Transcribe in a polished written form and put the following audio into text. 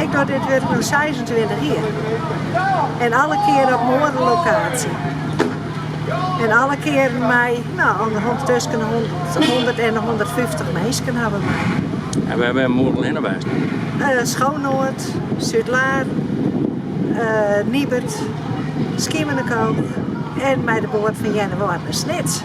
Ik doch dit wurk no 26 jier. En alle kearen op in oare lokaasje. En alle kearen mei, no, tusken de 100 en de 150 minsken hawwe we mei. En wêr binne we hinne west? Schoonoord, Zuidlaren, Niebert, Schiermonnikoog en mei de boat fan Earnewâld nei Snits.